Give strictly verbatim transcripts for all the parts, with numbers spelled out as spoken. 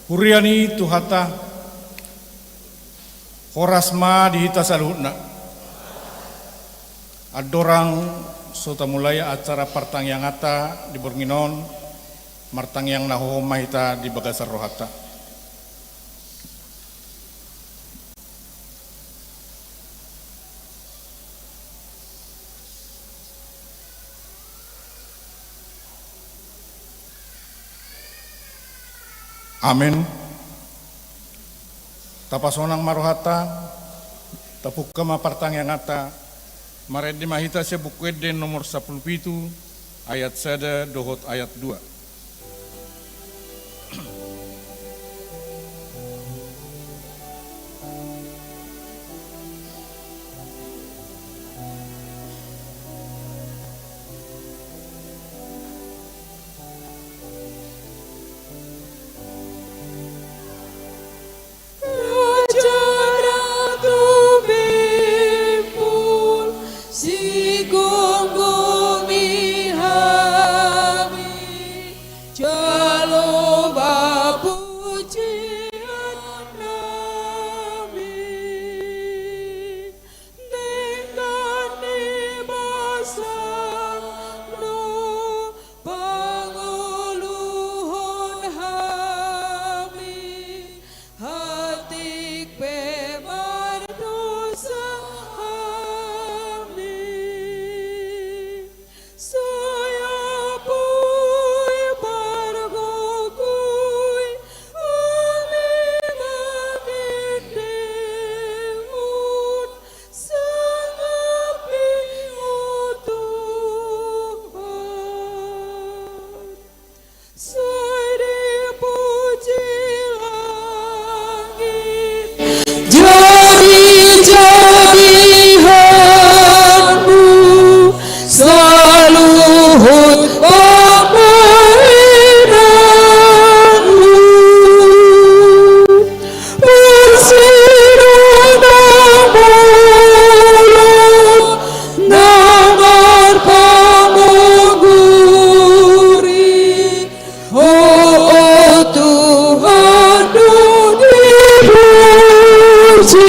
Huria ni Tuhanta, horas ma di hita saluhutna. Andorang so tamulai acara partangianganta di borngin on, martangiang na hohom ma hita di bagasan rohanta. Amen. Tapasonang ma rohanta, tapungka ma partangianganta, marende ma hita sian Buku Ende nomor sampulu pitu, ayat sada dohot ayat dua. Raja Ratu Bempol, sigomgomi hami, jalo ma pujian nami. Denggan ni basam do pangoluhon hami, hantik pe mardosa hami. Sai apuy pargogoi hami mangendehon, sangap i, o Tuhan. Sai dipuji langit, jari-jarihanmu, saluhut pambahenanmu. Parsidohononmu na marpamungguri, o, o Tuhan, do dipuji.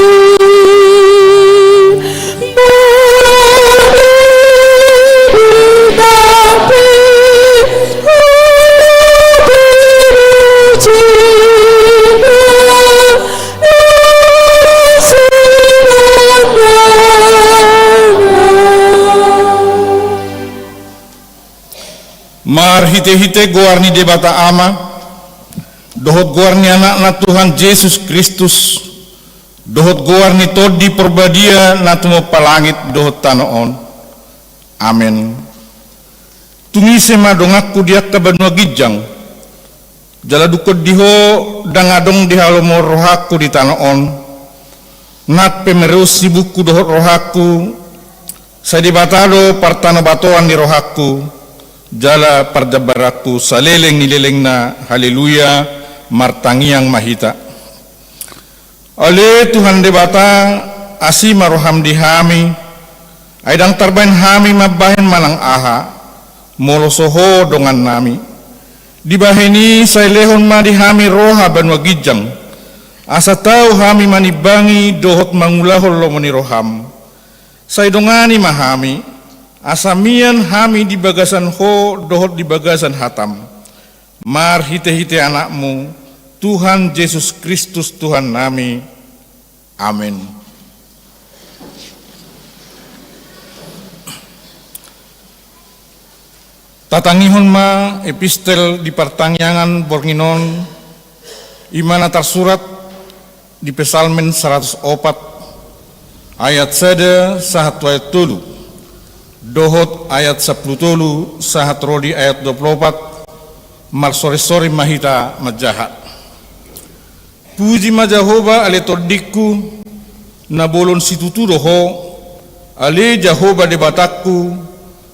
Marhite-hite goar ni Debata Ama, dohot goar ni Anakna Tuhan Jesus Kristus, dohot goar ni Tondi Porbadia na tumompa langit dohot tano on. Amen. Tung ise ma donganku di angka banua ginjang, jala dungkon di Ho ndang adong di halomoan rohangku di tano on. Nang pe mereus ibungku dohot rohangku, sai Debata do partanobatoan ni rohangku, jala parjambaranku saleleng ni lelengna. Haleluya. Martangiang ma hita. Ale Tuhan Debata, asi ma roham di hami, ai ndang tarbaen hami mambahen manang aha, molo so Ho dongannami. Dibahen i sai lehon ma di hami roha banua ginjang, asa tau hami manimbangi dohot mangulahon lomo ni roham. Sai dongani ma hami, asa mian hami di bagasan Ho dohot di bagasan hatam. Marhite-hite Anakmu, Tuhan Jesus Kristus Tuhannami. Amen. Tatangihon ma epistel di partangiangan borngin on, i ma na tarsurat di Psalmen saratus opat, ayat sada sahat tu ayat tolu, dohot ayat sampulu tolu sahat ro di ayat dua pulu opat, marsoresore ma hita manjaha. Puji ma Jahowa, ale tondingku, na bolon situtu do Ho, ale Jahowa Debatangku,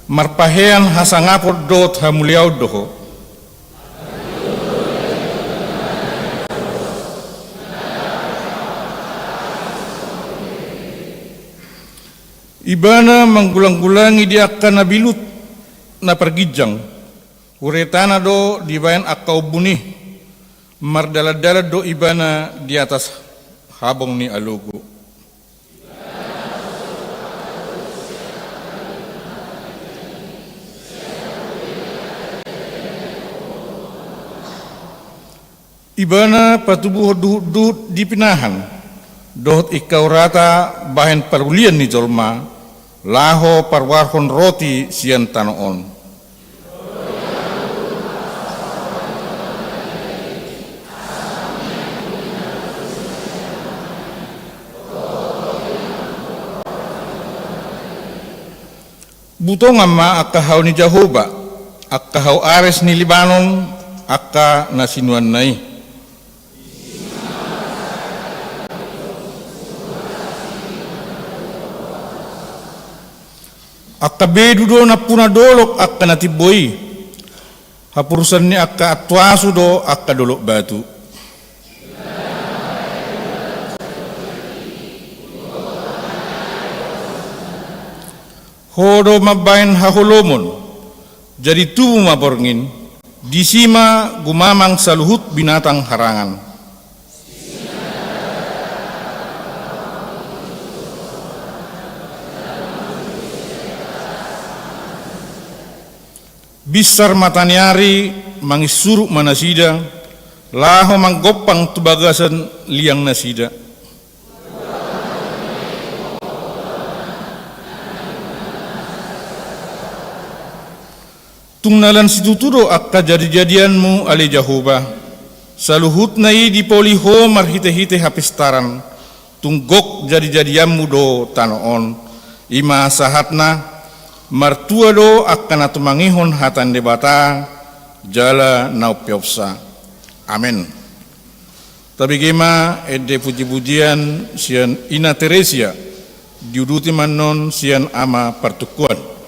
marpahean hasangapon dohot hamuliaon do Ho. Ibana manggulanggulangi di angka na bilut na parginjang, Uretana do dibaen angka ombun i, mardalandalan do ibana di atas habong ni alogo. Ibana patubuhon duhutduhut di pinahan, dohot ingkau rata bahen parulian ni jolma, laho paruarhon roti sian tano on. Butongan ma angka hau ni Jahowa, angka hau ares ni Libanon, angka na sinuanna i. Angka bedu do nampuna dolok angka na timbo i, hapurusan ni angka antuasu do angka dolok batu. Ho do mambaen haholomon, jadi tubu ma borngin, disi ma gumamang saluhut binatang harangan. Binsar mataniari manginsuruk ma nasida, laho manggompang tu bagasan liang nasida. Tung na lan situtu do angka jadijadianmu ale Jahowa, saluhutna i dipoli ho marhitehite hapistaran, tung gok jadijadianmu do tano on, i ma sahatna, martua do angka na tumangihon hata ni Debata, jala na umpeopsa. Amen. Tabege ma ende pujipujian sian Ina Teresia, diuduti ma annon sian Ama Partukuan.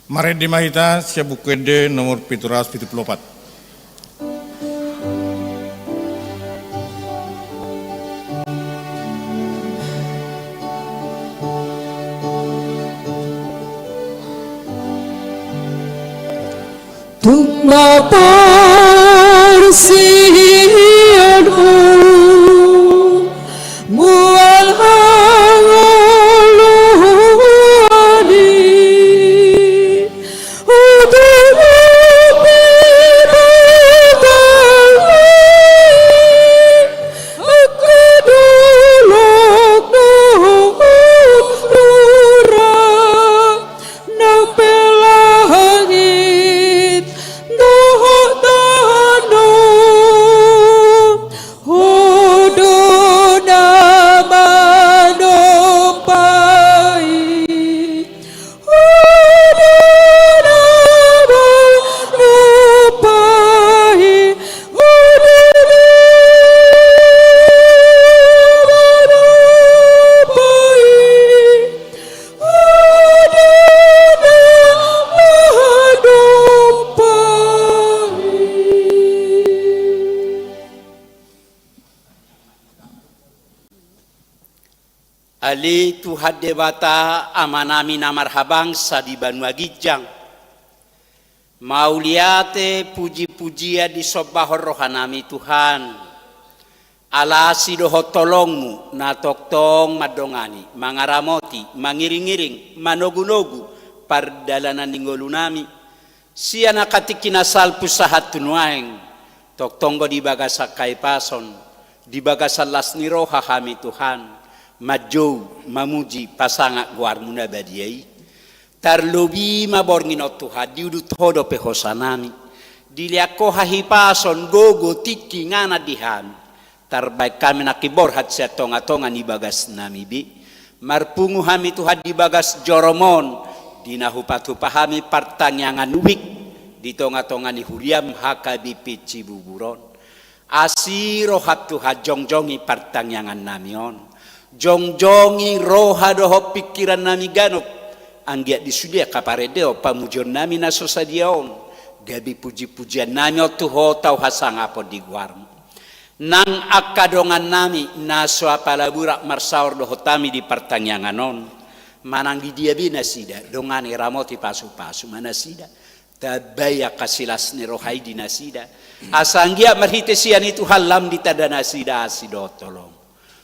Marende ma hita sian Buku Ende nomor pitu ratus pitu pulu opat. Tung ma parsiajarhu mual hangoluan i, udupi batal i, angka dolok dohot rura. Nang pe langit dohot tano, Ho do na manompa i, Ho do na manompa i, Ho do na manompa i. Ale Tuhan Debata, Amanami na marhabangsa di banua ginjang, mauliate puji-pujian disombahon rohanami Tuhan. Ala asi dohot holongmu na tongtong mandongani, mangaramoti, mangiring-iring, manogu-nogu pardalanan ni ngolunami, sian angka tingki na salpu sahat tu nuaeng, tongtong do di bagasan hahipason, Di bagasan las ni roha hami Tuhan, manjou, mamuji, pasangap goarmu na badia i. Tarlobi ma borngin on Tuhan, diudut Ho dope hosanami. Dilehon Ho hahipason, gogo, tingki, ngana di hami. Tarbaen hami nangkin borhat sian tongatonga ni bagasnami be. Marpungu hami Tuhan di bagas jorom on, di na hupatupa hami partangiangan wijk di tongatonga ni huriam H K B P Cibubur on. Asi roham Tuhan, jongjongi partangiangannami on. Jongjongi roha dohot pingkirannami ganup. Anggiat di sude angka parendeon pamujionnami na so sadia on, gabe pujipujiannami on tu Ho tau hasangapon di goarmu. Nang angka dongannami na so apala burak marsaor dohot hami di partangiangan on, manang di dia be nasida, dongani, ramoti, pasupasu ma nasida. Tambai angka silas ni roha i di nasida, asa anggiat marhite sian i Tuhan lam ditanda nasida asi dohot holong.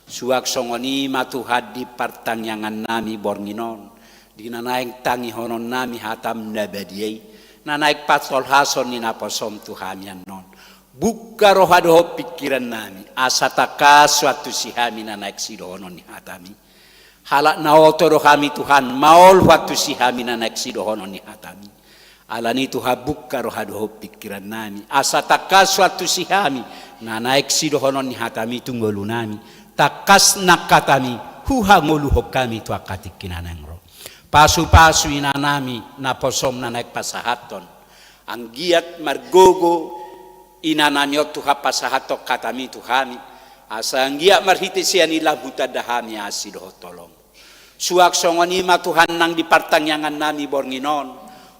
Suang songon i ma Tuhan di partangiangannami borngin on, di na naeng tangihononnami hatam na badia i, na naeng patolhason ni naposom tu hami annon. Bungka roha dohot pingkirannami, asa tangkas so antusi hami na naeng sidohonon ni hatami. Halak na oto do hami Tuhan, maol huantusi hami na naeng sidohonon ni hatami. Alani i Tuhan, bungka roha dohot pingkirannami, asa tangkas huantusi hami na naeng sidohonon ni hatami tu ngolunami. Tangkas nang hatami huhangoluhon hami tu angka tingki na naeng ro. Pasupasu inanami naposom na naeng pasahathon. Anggiat margogo inanami on Tuhan pasahathon hatami tu hami, asa anggiat marhite sian i lam hutanda hami asi dohot holong. Suang songon i ma Tuhan nang di partangiangannami borngin on,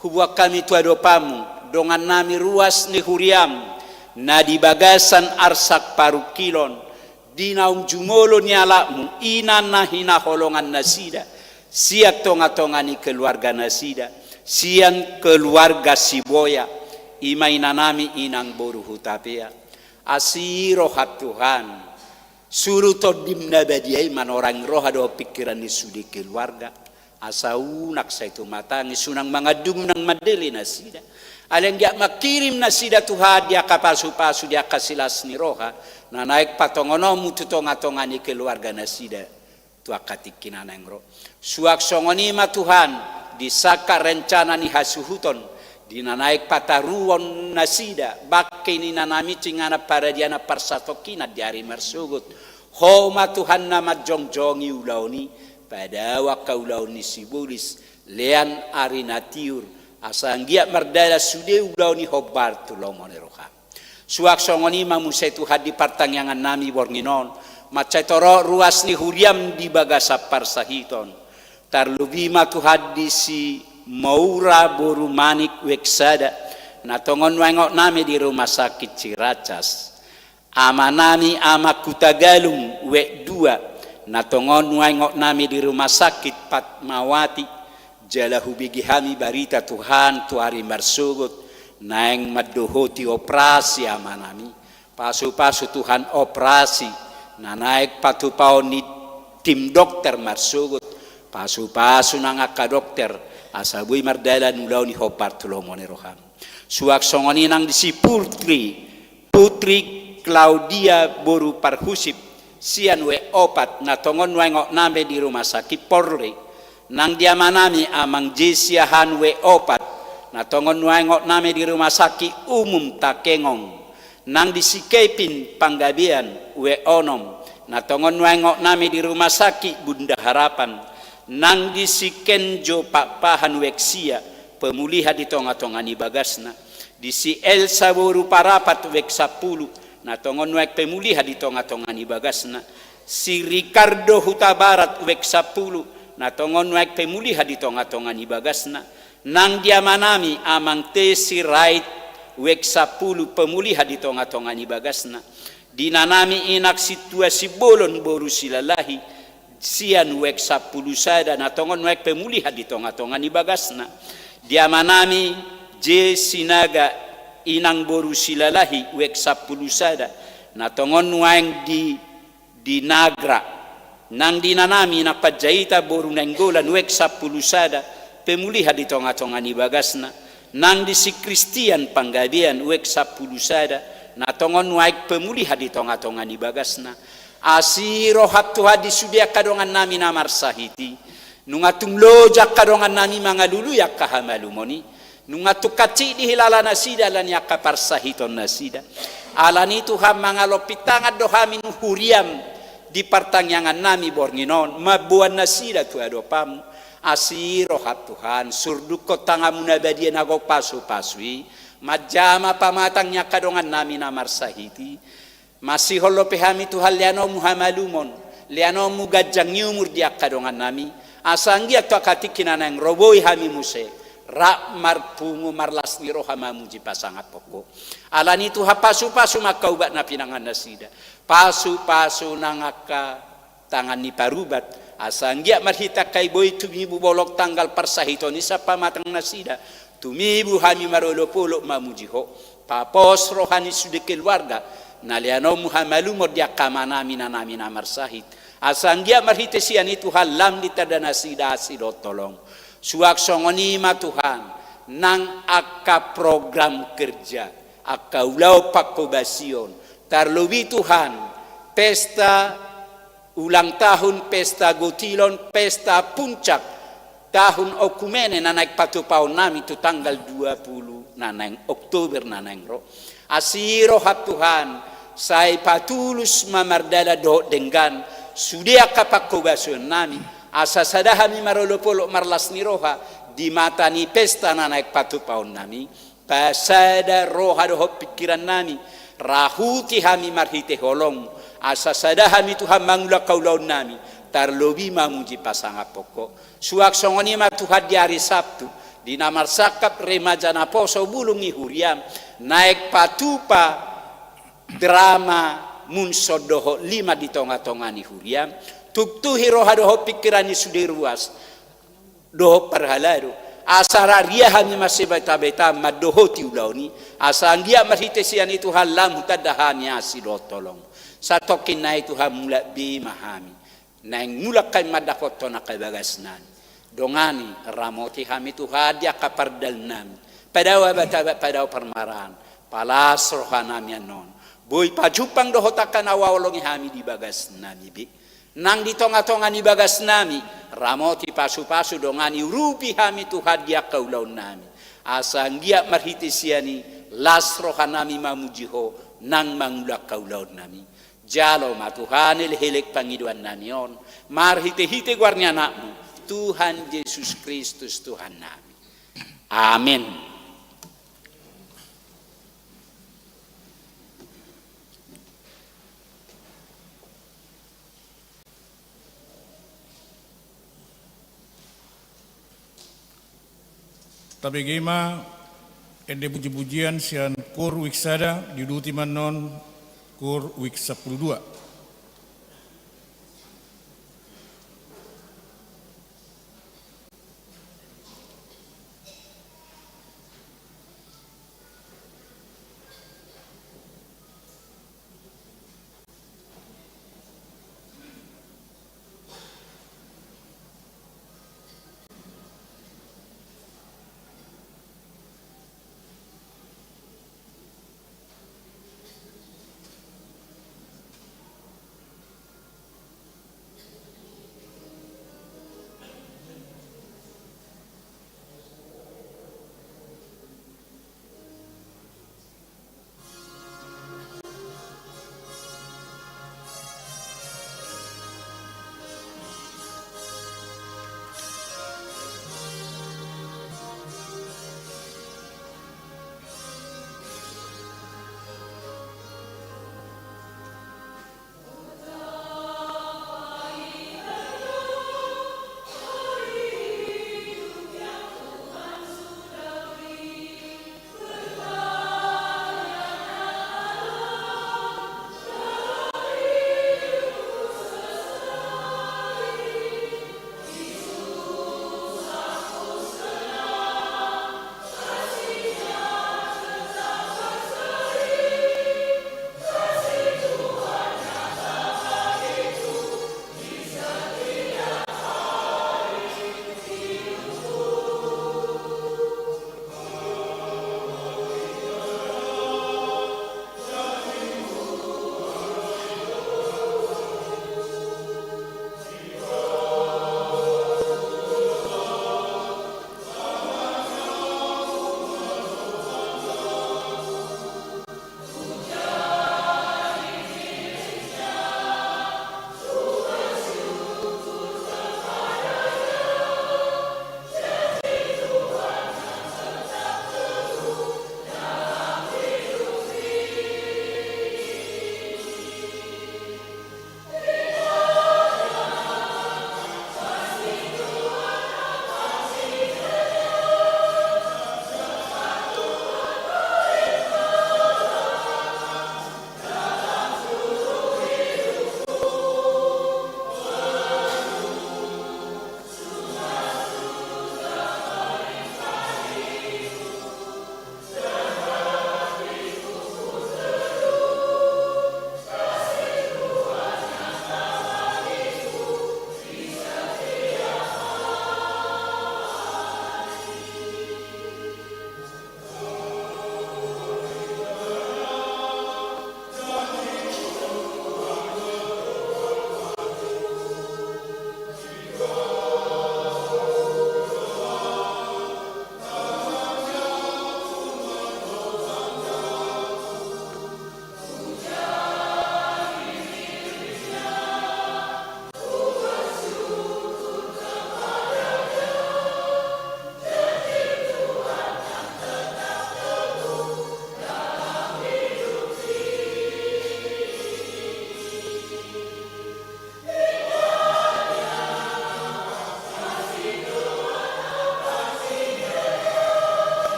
huboan hami tu adopanmu dongannami ruas ni huriam na di bagasan arsak parungkilon, di naung jumolo nialapmu, ina na hinaholongan nasida, sian tongatonga ni keluarga nasida, sian keluarga Siboya, i ma inanami inang boru Hutapea. Asi roham Tuhan, suru tondim na badia i manorangi roha dohot pingkiran ni sude keluarga. Asa unang sai tumatangis, unang mangandung, unang mandele nasida. Alai anggiat mangkirim nasida Tuhan di angka pasupasu, di angka silas ni roha, na naeng patongononmu tu tongatonga ni keluarga nasida tu angka tingki na naeng ro. Suang songon i ma Tuhan, di sangkap rencana ni hasuhuton, di na naeng pataruon nasida bangke ni inanami, inganan, paradianan, parsatongkinan di ari marsogot. Ho ma Tuhan na manjongjongi ulaon i, padao angka ulaon ni sibolis, lean ari na tiur, asa anggiat mardalan sude ulaon i hombar tu lomo ni roham. Suang songon i ma muse Tuhan di partangiangannami borngin on, mansai torop ruas ni huriam di bagasan parsahiton. Tarlobi ma Tuhan di si Moura boru Manik wijk sada, na tongon nuaeng ootnami di rumah sakit Ciracas. Amanami Ama Hutagalung wijk dua, na tongon nuaeng ootnami di rumah sakit Fatmawati. Jala hubege hami barita Tuhan tu ari marsogot, naeng mandohoti operasi amanami. Pasupasu Tuhan operasi na naeng patupaon ni tim dokter marsogot. Pasupasu nang angka dokter, asa boi mardalan ulaon i hombar tu lomo ni roham. Suang songon i nang di si Putri, Putri Claudia boru Parhusip, sian wijk opat, na tongon nuaeng ootnami di rumah sakit Polri. Nang di amanami Amang Jesi Ahan wijk opat, na tongon nuaeng ootnami di rumah sakit umum Takengong. Nang di si Kevin Panggabean wijk onom, na tongon nuaeng ootnami di rumah sakit Bunda Harapan. Nang di si Kenjo Pakpahan wijk sia, pemulihan di tongatonga ni bagasna. Di si Elsa boru Parapat wijk sampulu, na tongon nuaeng pemulihan di tongatonga ni bagasna. Si Ricardo Hutabarat wijk sampulu, na tongon nuaeng pemulihan di tongatonga ni bagasna. Nang di amanami Amang Tesi Rait wijk sampulu, pemulihan di tongatonga ni bagasna. Di inanami Inang Sintua Simbolon boru Silalahi, sian wijk sampulu sada, na tongon nuaeng pemulihan di tongatonga ni bagasna. Di amanami J Sinaga Inang boru Silalahi wijk sampulu sada, na tongon nuaeng di, di Nagra. Nang di inanami Inang Panjaitan boru Nainggolan wijk sampulu sada, pemulihan di tongatonga ni bagasna. Nang di si Kristian Panggabean wijk sampulu sada, na tongon nuaeng pamulihan di tonga-tonga ni bagasna. Asi roham Tuhan di sude angka dongannami na marsahit i. Nunga tung loja angka dongannami mangalului angka hamalumon i. Nunga tung hansit dihilala nasida ala ni angka parsahiton nasida. Ala ni i Tuhan, mangalompit tangan do hami nuhuriam di partangiangannami borngin on, mamboan nasida tu adopanmu. Asi roham Tuhan, surdukkon tanganmu na badia na gok pasu-pasu i manjama pamatang ni angka dongannami na marsahit i. Masihol dope hami Tuhan, leanonmu hamalumon, leanonmu ganjang ni umur di angka dongannami, asa anggiat tu angka tingki na naeng ro boi hami muse rap marpungu marlas ni roha mamuji pasangaphon Ho. Ala ni i Tuhan, pasu-pasu ma angka ubat na pinangan nasida, pasu-pasu nang angka tangan ni parubat, asa anggiat marhite angka i boi tumibu bolon tanggal parsahiton i sian pamatang nasida, tumibu hami marolop-olop mamuji Ho. Papos roha ni sude keluarga na leanonmu hamalumon di angka amanami, inanami na marsahit, asa anggiat marhite sian i Tuhan lam ditanda nasida asi dohot holong. Suang songon i ma Tuhan nang angka program kerja, angka ulaon pangkobasion, tarlobi Tuhan pesta ulang tahun, pesta gotilon, pesta puncak tahun okumene na naeng patupaonnami tu tanggal dua pulu na naeng Oktober na naeng ro. Asi roham Tuhan, sai patulus ma mardalan dohot denggan sude angka pangkobasionnami, asa sada hami marolop-olop marlas ni roha di mata ni pesta na naeng patupaonnami. Pasada roha dohot pingkirannami, rahuti hami marhite holongmu, asa sada hami Tuhan mangula angka ulaonnami, tarlobi mamuji pasangaphon Ho. Suang songon i ma Tuhan di ari Sabtu, di na marsangkap remaja naposo bulung ni huriam, naeng patupa drama Munson dohot Liman di tonga-tonga ni huriam, tuktuhi roha dohot pingkiran ni sude ruas dohot parhalado, asa rap ria hami masibatabata mandohoti ulaon i, asa anggiat marhite sian i Tuhan lam hutanda hami asi dohot holong. Satongkin nai Tuhan, mulak be ma hami naeng mulak hami mandapothon angka bagasnami. Dongani, ramoti hami Tuhan di angka pardalanannami, padao abat-abat, padao parmaraan, palas rohanami annon. Boi pajumpang dohot angka na huhaholongi hami di bagasnami be, nang di tonga-tonga ni bagasnami, ramoti, pasu-pasu, dongani, urupi hami Tuhan di angka ulaonnami, asa anggiat marhite sian i las rohanami mamuji Ho nang mangula angka ulaonnami. Jalo ma Tuhan elek-elek pangidoannami on, marhite-hite goar ni Anakmu, Tuhan Jesus Kristus Tuhannami. Amen. Tabege ma ende puji-pujian sian Koor Wijk sada, diuduti ma annon Koor Wijk sampulu dua.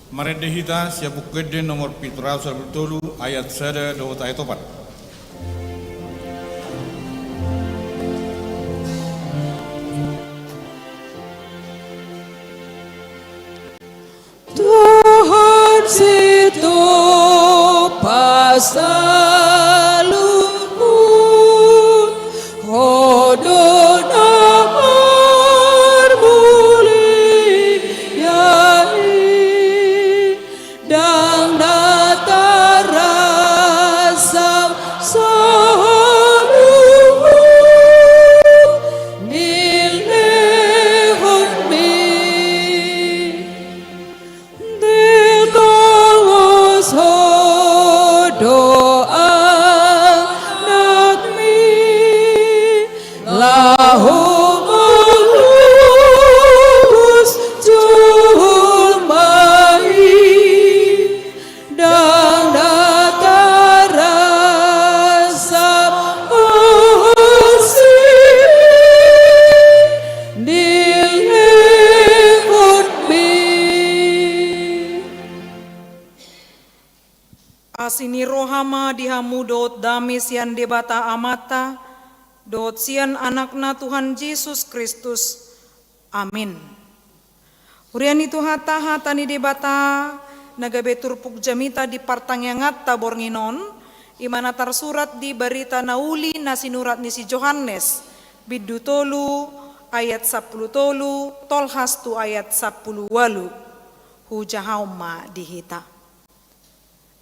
Marende hita sian Buku Ende nomor pitu ratus ualu pulu tolu, ayat sada dohot ayat opat. Tuhan, sitopasa luhut, Ho do na marmulia i, ndang na tarasam saluhut ni lehonmi. Di tongos Ho do anakmi, laho mangubus jolma i, ndang na tarasam asi ni lehonmi. Asi ni roha ma di hamu dohot dame sian Debata Amanta, dohot sian Anakna Tuhan Jesus Kristus. Amin. Huria ni Tuhanta, hata ni Debata na gabe turpuk jamita di partangianganta borngin on, i ma na tarsurat di Barita Na Uli na sinurat ni si Johannes, bindu tolu, ayat sampulu tolu, tolhas tu ayat sampulu ualu. Hujahahon ma di hita.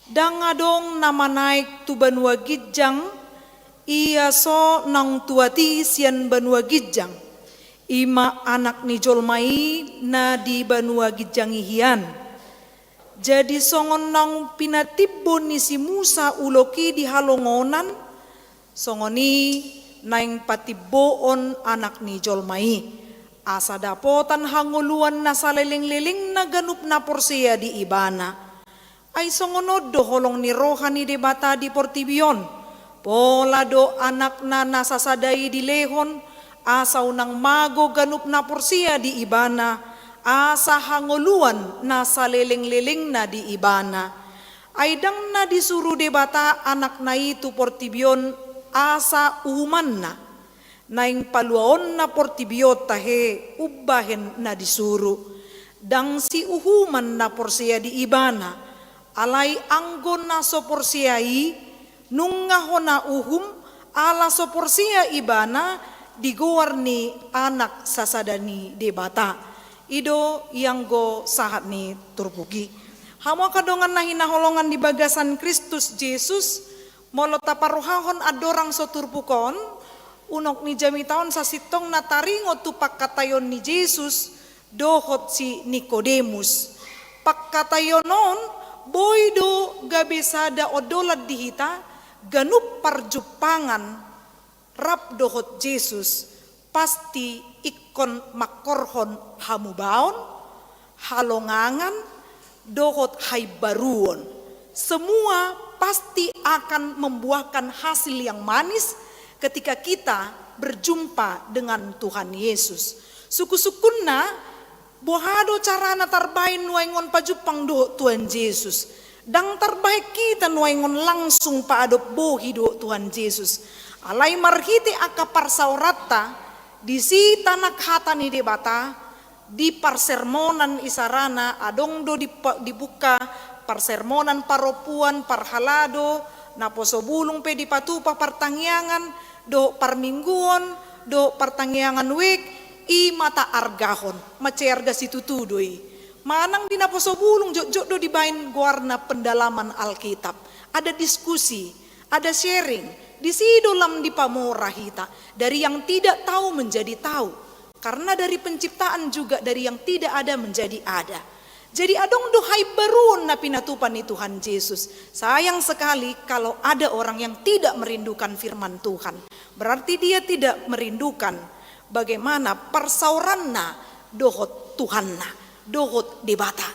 Ndang adong na manaek tu banua ginjang, ia so naung tuat i sian banua ginjang, i ma Anak ni jolma i na di banua ginjang i hian. Jadi songon naung pinatimbo ni si Musa ulok i di halongonan, songon i naeng patimboon Anak ni jolma i, asa dapotan hangoluan na salelenglelengna ganup na porsea di Ibana. Ai songon on do holong ni roha ni Debata di portibi on. Pola do Anakna na sasada i dilehon, asa unang mago ganup na porsea di Ibana, asa hangoluan na salelenglelengna di Ibana. Ai ndang na disuru Debata Anakna i tu portibi on asa uhumanna, naeng paluaonna portibi on tahe umbahen na disuru. Ndang siuhuman na porsea di Ibana, alai anggo na so porsea i, nunga hona uhum, ala so porsea ibana di goar ni Anak sasada ni Debata. I do ianggo sahat ni turpuk i. Hamu angka dongan na hinaholongan di bagasan Kristus Jesus, molo taparrohahon andorang so turpuk on, unok ni jamita on sasintongna taringot tu pangkataion ni Jesus dohot si Nikodemus. Pangkataion on boi do gabe sada ondolan di hita, ganup parjumpangan rap dohot Jesus pasti ingkon mangkorhon hamubaon, halongangan, dohot haimbaruon. Semua pasti akan membuahkan hasil yang manis ketika kita berjumpa dengan Tuhan Yesus. Sungkun-sungkunna, boha do carana tarbahen nuaeng on pajumpang dohot Tuhan Jesus? Ndang tarbahen hita nuaeng on langsung paadop bohi dohot Tuhan Jesus. Alai marhite angka parsaoranta, disi tanak hata ni Debata, di parsermonan isarana adong do di pa-, dibuka parsermonan parompuan, parhalado, naposo bulung pe dipatupa partangiangan, dohot parmingguon, dohot partangiangan wijk, i ma taargahon, mansai arga situtu do i. Manang di naposo bulung jotjot do dibaen goarna pendalaman Alkitab. Ada diskusi, ada sharing, disi do lam dipamora hita. Dari yang tidak tahu menjadi tahu. Karena dari penciptaan juga dari yang tidak ada menjadi ada. Jadi adong do haimbaruon na pinatupa ni Tuhan Jesus. Sayang sekali kalau ada orang yang tidak merindukan firman Tuhan. Berarti dia tidak merindukan bagaimana parsaoranna dohot Tuhanna, dohot Debata.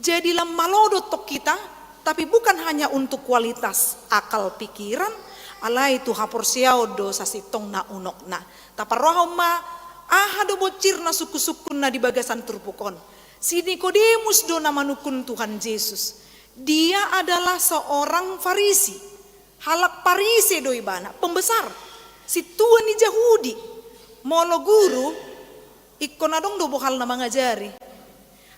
Jadi lam malo do tong hita, tapi bukan hanya untuk kualitas akal pikiran, alai tu haporseaon do sasintongna unokna. Taparrohahon ma, aha do bonsirna sungkun-sungkunna di bagasan turpuk on. Si Nikodemus do na manungkun Tuhan Jesus. Dia adalah seorang Farisi. Halak Parise do ibana, pembesar, sintua ni Jahudi. Molo guru, ingkon adong do bohalna mangajari.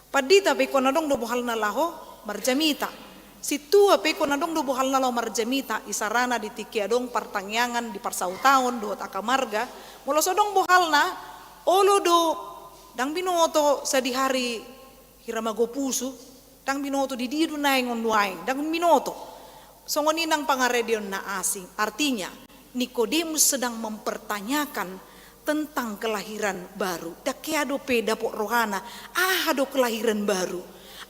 Pandita pe ingkon adong do bohalna laho marjamita. Sintua pe ingkon adong do bohalna laho marjamita, isarana di tingki adong partangiangan di parsautaon dohot angka marga. Molo so adong bohalna, olo do, ndang binoto sadihari hira mago pusu, ndang binoto di dia do naeng on nuaeng, ndang binoto. Songon i nang pangaredeon na asing. Artinya, Nikodemus sedang mempertanyakan tentang kelahiran baru. Ndang hea dope dapot rohana, aha do kelahiran baru?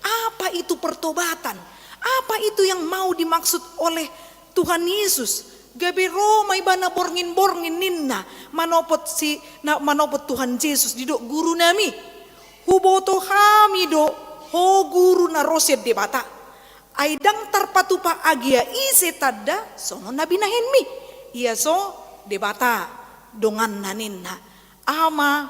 Apa itu pertobatan? Apa itu yang mau dimaksud oleh Tuhan Yesus? Gabe ro ma ibana borngin-borngin ninna, manopot si, na, manopot Tuhan Jesus, didok, "Guru nami, huboto hami do, ho guru na ro sian Debata. Ai ndang tarpatupa agia ise tanda songon na binahenmi. Ia so Debata donganna," ninna. Aha ma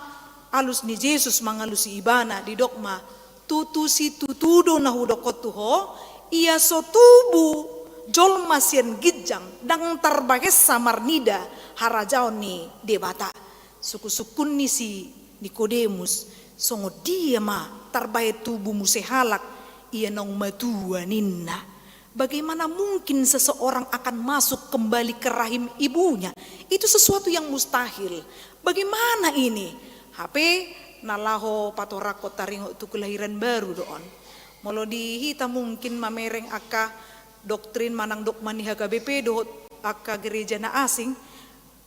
alus ni Jesus mangalusi ibana? Didok ma, "Tutu situtu do na hudokkon tu ho, ia so tubu jolma sian ginjang, ndang tarbahensa marnida harajaon ni Debata." Sungkun-sungkun ni si Nikodemus, "Songon dia ma tarbahen tubu muse halak ia naung matua?" ninna. Bagaimana mungkin seseorang akan masuk kembali ke rahim ibunya? Itu sesuatu yang mustahil. Bagaimana ini? Hape na laho patorangkon taringot tu kelahiran baru do on. Molo di hita mungkin mamereng angka doktrin manang dogma ni H K B P dohot angka gereja na asing,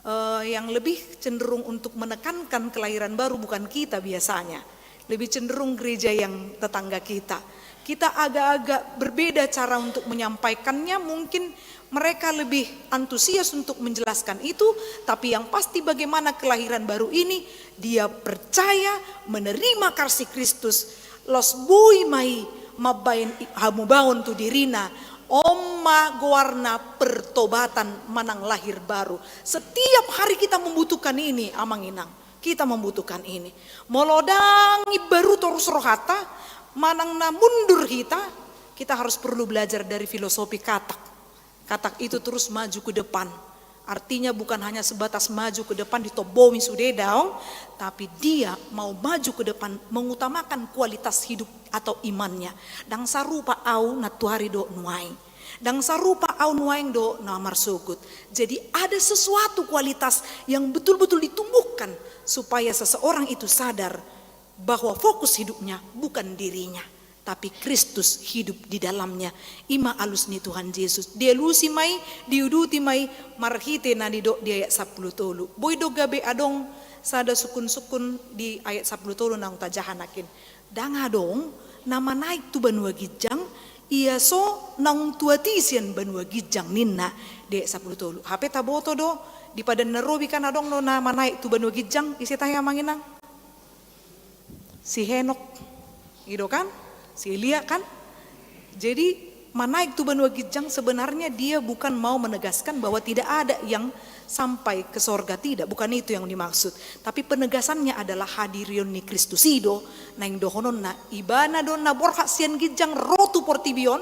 eh, yang lebih cenderung untuk menekankan kelahiran baru bukan kita biasanya. Lebih cenderung gereja yang tetangga kita. Kita agak-agak berbeda cara untuk menyampaikannya, mungkin mereka lebih antusias untuk menjelaskan itu, tapi yang pasti bagaimana kelahiran baru ini, dia percaya, menerima kasih Kristus, laos boi ma i mambahen i-, hamubaon tu dirina, on ma goarna pertobatan manang lahir baru. Setiap hari kita membutuhkan ini, Amang Inang. Kita membutuhkan ini. Molo ndang imbaru torus rohanta, manang na mundur hita, kita harus perlu belajar dari filosofi Katak. Katak itu terus maju ke depan. Artinya bukan hanya sebatas maju ke depan, ditombomi sude, daong, tapi dia mau maju ke depan, mengutamakan kualitas hidup atau imannya. Ndang sarupa au na tuari dohot nuaeng. Ndang sarupa au nuaeng dohot na marsogot. Jadi ada sesuatu kualitas yang betul-betul ditumbuhkan supaya seseorang itu sadar bahwa fokus hidupnya bukan dirinya, tapi Kristus hidup di dalamnya. I ma alus ni Tuhan Jesus. Dialusi ma i, diuduti ma i, marhite na nidok di ayat sampulu tolu. Boi do gabe adong sada sungkun-sungkun di ayat sampulu tolu naung tajaha nangkin. Ndang adong na manaek tu banua ginjang, ia so naung tuat i sian banua ginjang, ninna di ayat sampulu tolu. Hape taboto do, di Padan na Robi kan adong do na manaek tu banua ginjang, ise tahe, Amang Inang? Si Henok, i do kan? Si Elia kan? Jadi, manaek tu banua ginjang sebenarnya dia bukan mau menegaskan bahwa tidak ada yang sampai ke sorga, tidak, bukan itu yang dimaksud. Tapi penegasannya adalah hadirion ni Kristus i do, naeng dohononna, ibana do na borhat sian ginjang ro tu portibi on,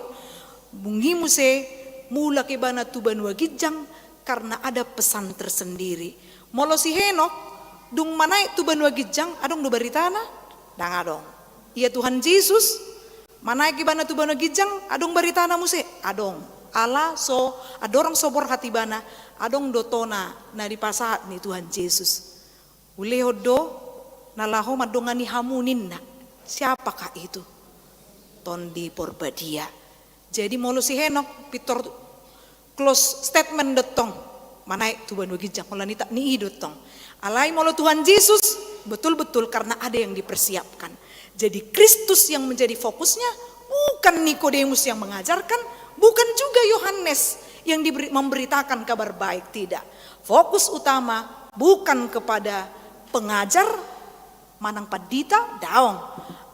dung i muse mulak ibana tu banua ginjang karena ada pesan tersendiri. Molo si Henok, dung manaek tu banua ginjang, adong do baritana? Ndang adong. Ia Tuhan Jesus, manaek ibana tu banua ginjang, adong baritana muse? Adong. Ala so, andorang so borhat ibana, adong do tona na dipasahat ni Tuhan Jesus. Ulehon do na laho mandongani hamu, ninna. Siapakah itu? Tondi Porbadia. Jadi molo si Henok, pintor close statement do tong, manaek tu banua ginjang, holan itak ni i do tong. Alai molo Tuhan Jesus, betul-betul karena ada yang dipersiapkan. Jadi Kristus yang menjadi fokusnya, bukan Nikodemus yang mengajarkan, bukan juga Yohanes yang diberi, memberitakan kabar baik, tidak. Fokus utama bukan kepada pengajar, manang pandita, daong.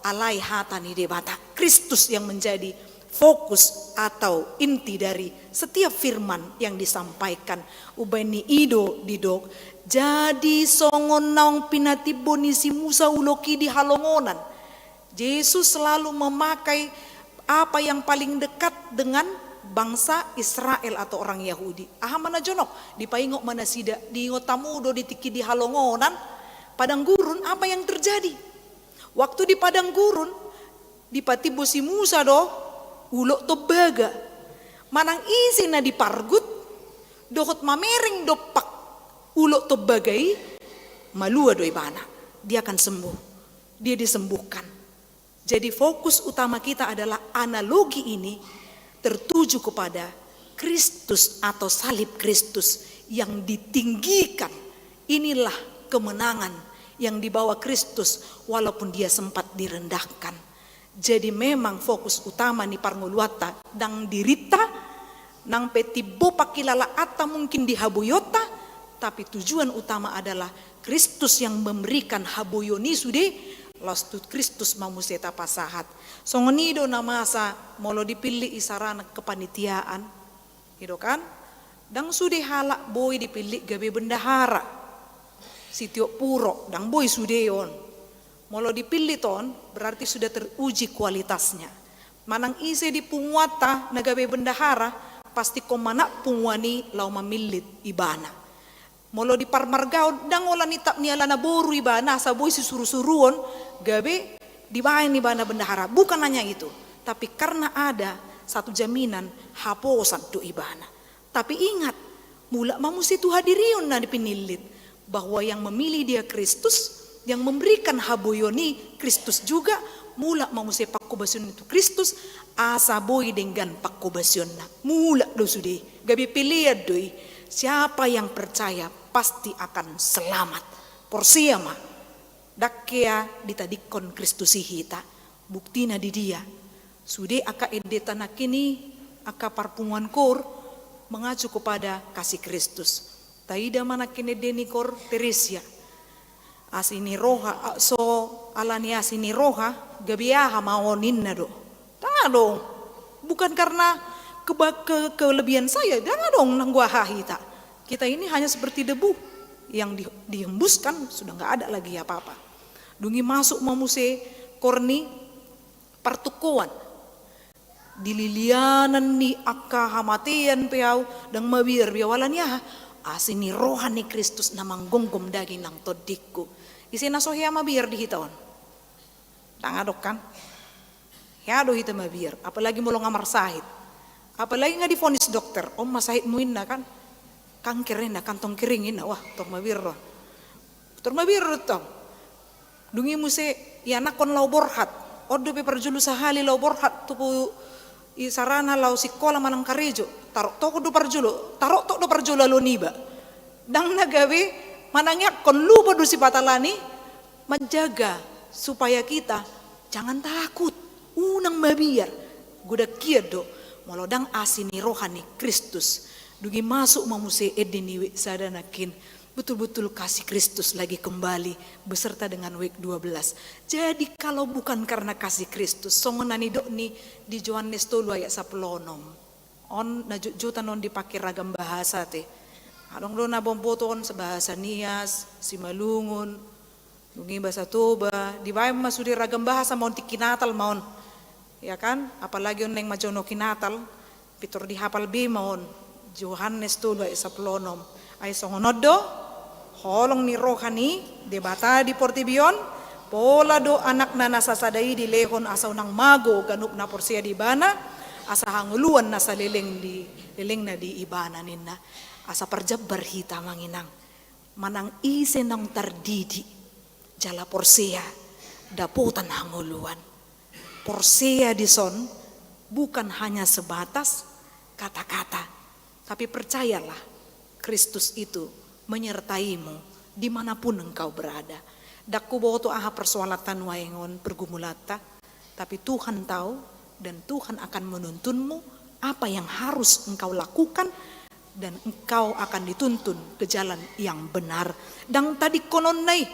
Alai hata ni Debata, Kristus yang menjadi fokus atau inti dari setiap firman yang disampaikan. Umbahen ni i do didok, jadi songon naung pinatimbo ni si Musa ulok i di halongonan. Yesus selalu memakai apa yang paling dekat dengan bangsa Israel atau orang Yahudi. Aha ma na jonok? Dipaingot ma nasida, diingot hamu do di tingki di halongonan, padang gurun, apa yang terjadi? Waktu di padang gurun, dipatimbo si Musa do ulok tombaga. Manang ise na dipargut dohot mamereng dompak ulok tombaga i, malua do ibana. Dia akan sembuh. Dia disembuhkan. Jadi fokus utama kita adalah analogi ini tertuju kepada Kristus atau salib Kristus yang ditinggikan. Inilah kemenangan yang dibawa Kristus walaupun dia sempat direndahkan. Jadi memang fokus utama ni parngoluanta ndang dirinta, nang pe timbo pangkilalaanta mungkin di haboionta, tapi tujuan utama adalah Kristus yang memberikan haboion i sude, laos tu Kristus ma muse tapasahat. Songon i do na masa molo dipillit isarana kepanitiaan. I do kan? Ndang sude halak boi dipillit gabe bendahara. Sitiop puro, ndang boi sude on. Molo dipillit on, berarti sudah teruji kualitasnya. Manang ise di punguanta na gabe bendahara, pasti ingkon manat punguan i laho mamillit ibana. Molo di parmargaon, ndang holan itap ni alana boru ibana asa boi sisurusuruon gabe dibaen ibana bendahara. Bukan hanya itu, tapi karena ada satu jaminan, haposan do ibana. Tapi ingat, mulak ma muse tu hadirion na pinillit, bahwa yang memilih dia Kristus, yang memberikan haboion i Kristus juga. Mulak ma muse pangkobasion i tu Kristus, asa boi denggan pangkobasionna. Mulak do sude, gabe pelean do i. Siapa yang percaya pasti akan selamat. Porsea ma, ndang hea ditadingkon Kristus i hita. Buktina di dia? Sude angka endenta nangkin i, angka parpunguan koor, mengacu kepada kasih Kristus. Taida ma nangkin ende ni koor Teresia. Asi ni roha, a, so, ala ni asi ni roha, gabe aha ma on, ninna do. Ndang adong. Bukan karena keba-, ke-, kelebihan saya, ndang adong nanggo aha hita. Kita ini hanya seperti debu yang di-, dihembuskan, sudah nggak ada lagi apa-apa. Dung i masuk ma muse koor ni partungkoan. Di lilianan ni angka hamatean pe ahu, ndang mabiar be ahu, ala ni aha? Asi ni roha ni Kristus na manggomgom daging nang tondingku. Ise na so hea mabiar di hita on? Ndang adong kan? Hea do hita mabiar, apalagi molo nga marsahit. Apalagi nga divonis dokter, on ma sahitmu, inna kan? Kanker, inna, kantong kering, inna, wah, tor mabiar on. Tor mabiar on tong. Dung i muse ianakhon laho borhat. On dope parjolo sahali laho borhat tu isarana laho sikola manang karejo. Taroktok do parjolo, taroktok do parjolo alo niba. Ndang na gabe manangiangkon, lupa do sipata lan i manjaga supaya kita jangan takut, unang mabiar. Godang hian do molo ndang asi ni roha ni Kristus. Dung i masuk ma muse ende ni week sada nangkin. Betul-betul kasih Kristus lagi kembali beserta dengan week dua belas. Jadi kalau bukan karena kasih Kristus, songon na nidok ni di Johannes tolu ayat sampulu onom. On na jotjotan on dipake ragam bahasa te. Adong do na botoon bahasa Nias, Simalungun, dung i bahasa Toba, dibaen ma sude ragam bahasa ma on tingki Natal ma on. Ya kan? Apalagi on naeng manjonohi Natal, pintor dihapal be ma on. Johannes tolu ayat sampulu onom. Ai songon on do holong ni roha ni Debata di portibi on, pola do Anakna na sasada i dilehon asa unang mago ganup na porsea di Ibana, asa hangoluan na saleleng di lelengna di Ibana, ninna. Asa parjambar hita, amang inang. Manang ise naung tardidi jala porsea, dapotan hangoluan. Porsea dison bukan hanya sebatas kata-kata, tapi percayalah, Kristus itu menyertaimu dimanapun engkau berada. Ndang huboto aha persoalanta nuaeng on, pergumulanta, tapi Tuhan tahu dan Tuhan akan menuntunmu apa yang harus engkau lakukan, dan engkau akan dituntun ke jalan yang benar. Ndang tadingkononna i,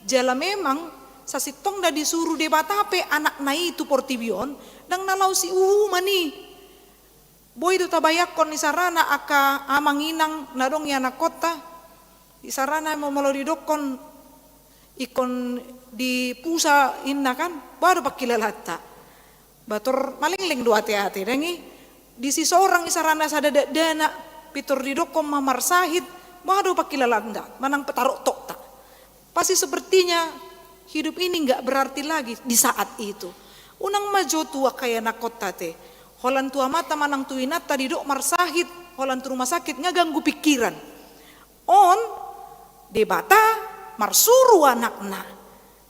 jala memang sasintongna disuru Debata pe Anakna i tu portibi on, ndang na laho siuhuman i. Boi do tabayangkon isarana angka amang inang na adong ianakhonta, isarana molo didokkon ingkon dipusa inna kan, boha do pangkilalaanta? Ba tor malengleng do ate-ate, dang i. Disi sorang i sarana sada dakdanak, pintor didokkon ma marsahit, boha do pangkilalaanta, manang taroktok ta. Pasti sepertinya hidup ini nggak berarti lagi di saat itu. Unang ma jo tu angka ianakkonta te. Holan tu amanta manang tu inanta didok marsahit, holan tu rumah sakit, nga ganggu pikiran. On, Debata marsuru anakna.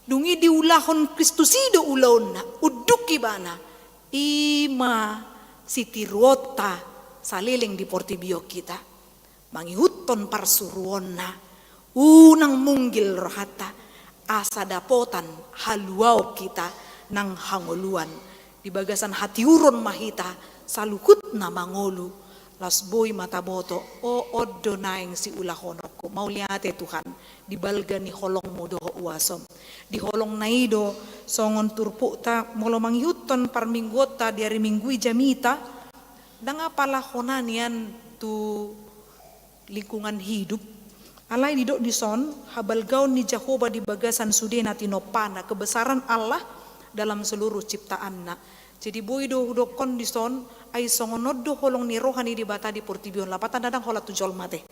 Dung i diulahon Kristus i do ulaonna, unduk ibana. I ma sitiruonta saleleng di portibi on hita. Mangihuthon parsuruonna, unang munggil rohanta, asa dapotan haluaon hita nang hangoluan. Di bagasan hatiuron ma hita saluhutna mangolu, laos boi ma taboto, o on do naeng siulahononku. Mauliate Tuhan, di balga ni holongmu dohot uasom. Di holongna i do songon turpukta molo mangihuthon parmingguonta di ari Minggu i jamita, ndang apala hona nian tu lingkungan hidup. Alai didok dison, habalgaon ni Jahowa di bagasan sude na tinompana, kebesaran Allah dalam seluruh ciptaanna. Jadi boi do hudokkon dison, ai songon on do holong ni roha ni Debata di portibi on, lapatan ndang holan tu jolma te.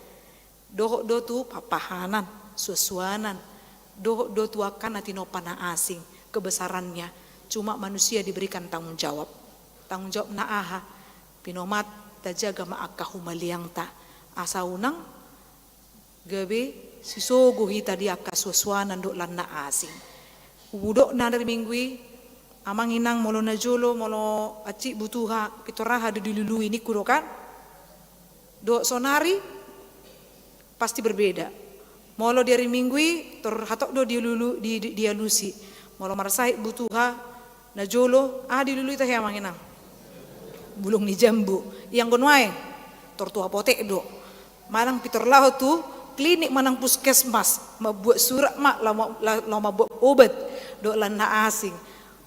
Dohot do tu papahanan, suansuanan, dohot do tu angka na tinompa na asing, kebesarannya. Cuma manusia diberikan tanggung jawab. Tanggung jawabna aha? Pinomat tajaga ma angka humaliangta. Asa unang gabe sisogo hita di angka suansuanan dohot lan na asing. Hudok na ari Minggu i, amang inang molo najolo, molo hansit butuha, pintor aha do dilului ningku do kan? Dohot sonari, pasti berbeda. Molo di ari Minggu i, tor hatop do dilulu, di, di, dialusi. Molo marsahit butuha, najolo, aha dilului tahe amang inang? Bulung ni jambu. Ianggo nuaeng, tor tu apotek do. Manang pintor laho tu klinik manang puskesmas, mambuat surat ma, laho ma-, la-, laho mambuat obat, dohot lan na asing.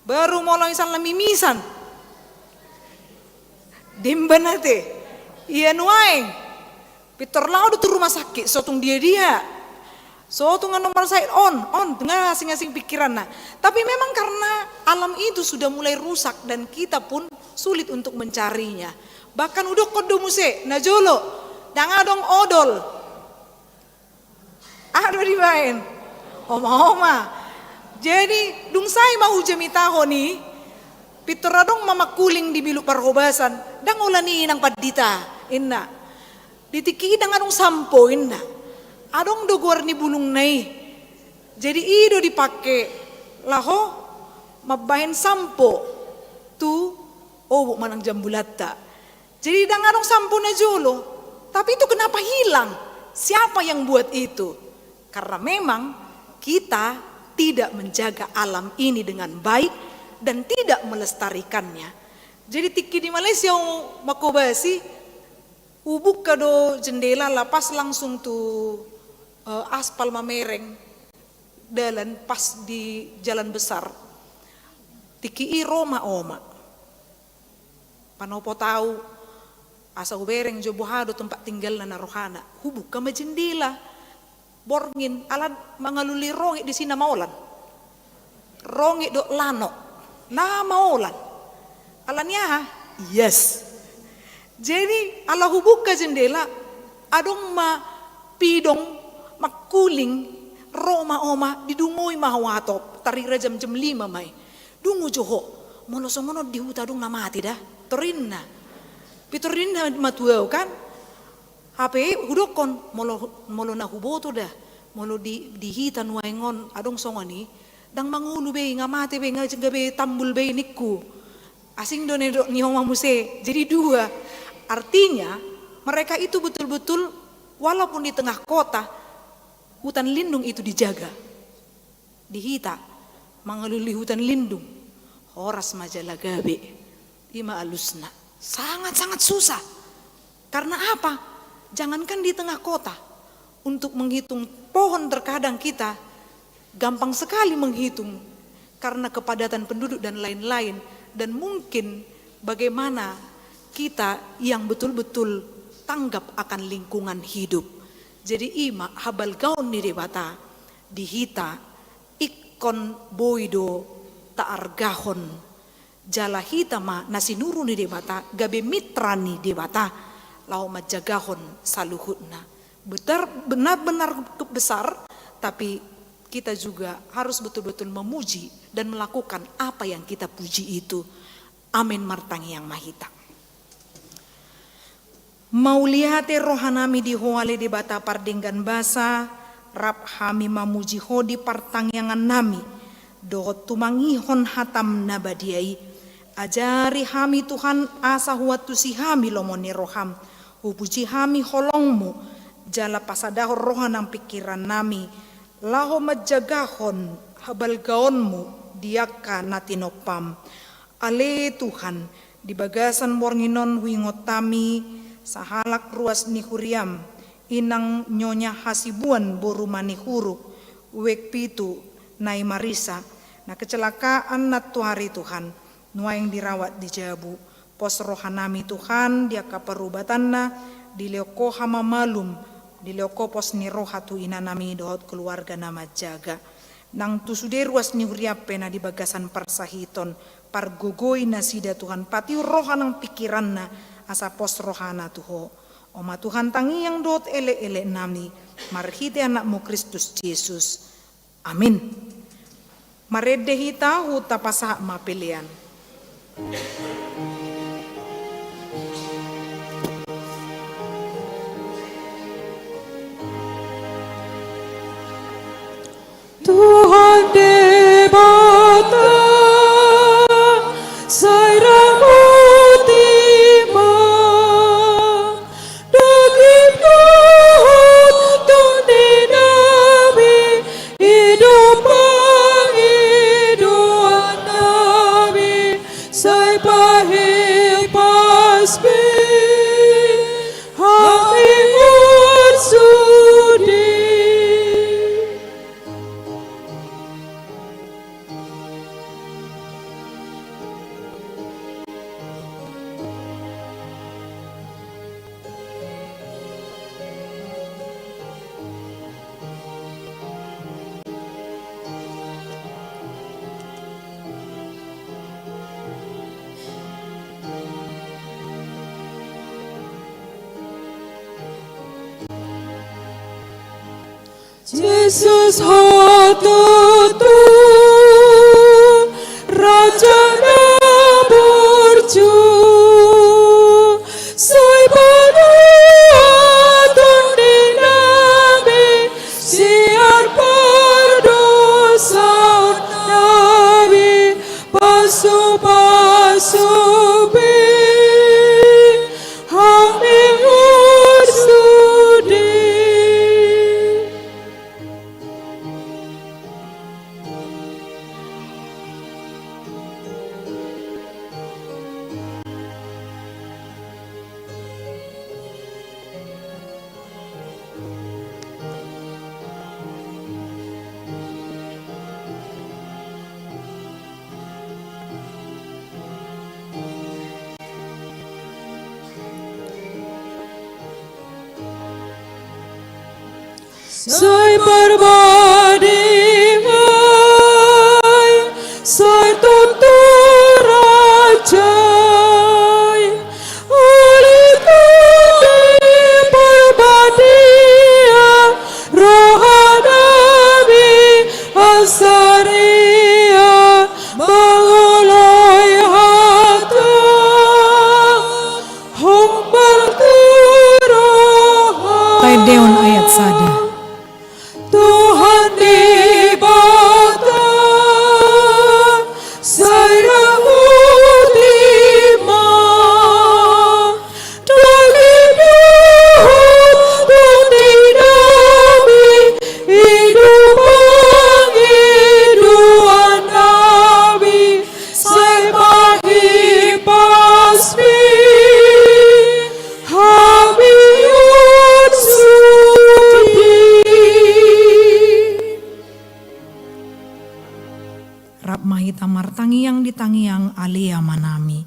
Baru molo misalna mimisan. Demban ate. Ia nuaeng. Pintor laho do tu rumah sakit, so tung dia-dia. So tung annon marsahit on, on, nga asing-asing pikiranna. Tapi memang karena alam itu sudah mulai rusak dan kita pun sulit untuk mencarinya. Bahkan hudokkon do muse, najolo, ndang adong odol. Aha do dibaen? Oma-oma. Jadi, dung sae ma hujamitahon i, pintor adong ma mangkuling di bilut parhobasan, ndang holan i nang pandita, inna. Di tingki i ndang adong sampo, inna. Adong do goar ni bulungna i. Jadi i do dipake laho mambahen sampo tu obuk manang jambulanta. Jadi ndang adong sampo najolo. Tapi itu kenapa hilang? Siapa yang buat itu? Karena memang kita tidak menjaga alam ini dengan baik dan tidak melestarikannya. Jadi tingki di Malaysia au mangkobasi, hubuka do jendela, lapas langsung tu, eh, aspal mamereng dalan pas di jalan besar. Tingki i ro ma oma. Panopot au, asa hubereng jo boha do tempat tinggalna na rohana. Hubuka ma jendela. Borngin, ala mangalului rongit disi na maolan. Rongit dohot lanok. Na maolan. Alani aha? Yes. Jadi, ala hubuka jendela, adong ma pidong, mangkuling, ro ma oma, didungoi ma au hatop, tarira jam-jam lima ma i. Dungo jo ho, molo songon on di huta adong na mate da, tor inna. Pintor ninna ma tu au kan. Hape hudokkon, molo, molo na huboto da, molo di, di hita nuaeng on adong songon i, ndang mangolu be i, nga mate be i, nga gabe tambul be i ningku. Asing do na nidok ni oma muse. Jadi dua. Artinya, mereka itu betul-betul walaupun di tengah kota, hutan lindung itu dijaga. Di hita, mangalului hutan lindung, horas ma jala gabe. I ma alusna. Sangat-sangat susah. Karena apa? Jangankan di tengah kota, untuk menghitung pohon terkadang kita gampang sekali menghitung karena kepadatan penduduk dan lain-lain. Dan mungkin bagaimana kita yang betul-betul tanggap akan lingkungan hidup. Jadi i ma habalgaon ni Debata di hita ingkon boi do taargahon. Jala hita ma na sinuru ni Debata, gabe mitra ni Debata, laho manjagahon saluhutna. Benar, benar-benar besar, tapi kita juga harus betul-betul memuji dan melakukan apa yang kita puji itu. Amin. Martangiang ma hita. Mauliate rohanami di Ho ale Debata pardenggan basa, rap hami mamuji Ho di partangiangannami, dohot tumangihon hataM na badia i. Ajari hami Tuhan, asa huantusi hami lomo ni rohaM, hupuji hami holongMu, jala pasadahon roha nang pingkirannami, laho manjagahon habalgaonMu di angka na tinompaM. Ale Tuhan, di bagasan borngin on huingot hami sahalak ruas ni huriaM, inang Nyonya Hasibuan boru Manihuruk, uek pitu, na i marisa, na kecelakaan nantoari Tuhan, nuaeng dirawat di jabu. Pos rohanami Tuhan di angka parubatanna, dilehon Ho hamamalum, dilehon Ho pos ni roha tu inanami dohot keluarga na manjaga. Nang tu sude ruas ni huriaM pe na di bagasan parsahiton, pargogoi nasida Tuhan, patiur roha nang pingkiranna, asa pos rohana tu Ho. On ma Tuhan tangiang dohot elekeleknami, marhite AnakMu Kristus Jesus. Amin. Marende hita, huhut tapasahat ma pelean. Tuhan Debata, sai ramoti ma daging dohot tondinami, i do pangidoannami, sai pahipas be hami on sude. Jesus, Ho tutu Raja na burju, sai paluahon tondinami sian pardosaonnami, pasupasu be hami on sude. Sai parbadingai, sai tutu raja i, ale Tondi Parbadia, rohanami ansarian mangoloi hata. Hombar tu roha. Taendehon ayat sada. Tuhan Debata, sai ramoti ma daging dohot tondinami, i do pangidoannami, sai pahipas be hami on sude. Rap ma hita martangiang di tangiang Ale Amanami.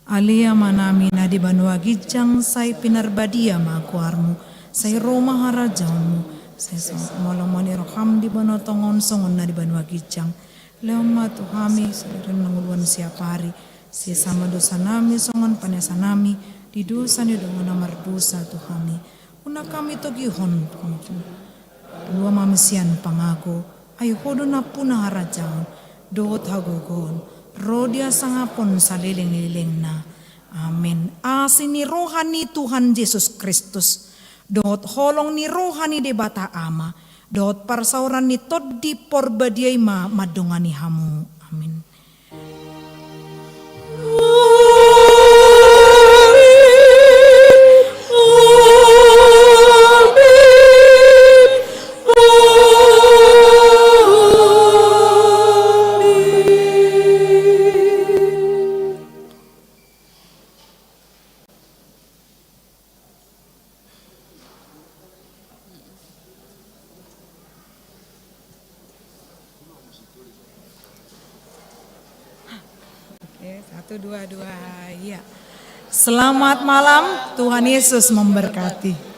Ale Amanami na di banua ginjang, sai pinarbadia ma goarMu, sai ro ma harajaonMu, Sai songon na lomo ni roham di banua tonga on, songon na di banua ginjang. Lehon ma tu hami sadari on hangoluan siapari. Sesa ma dosanami songon panesanami di dosa ni dongan na mardosa tu hami. Unang hami togihon tu pangago. Palua ma hami sian pangago, ai Ho do nampuna harajaon dohot hagogoon, ro di hasangapon saleleng-lelengna. Amen. Asi ni roha ni Tuhan Jesus Kristus, dohot holong ni roha ni Debata Ama, dohot parsaoran ni Tondi Porbadia i ma mandongani hamu. Amen. Oke, satu, dua, dua, iya. Selamat malam, Tuhan Yesus memberkati.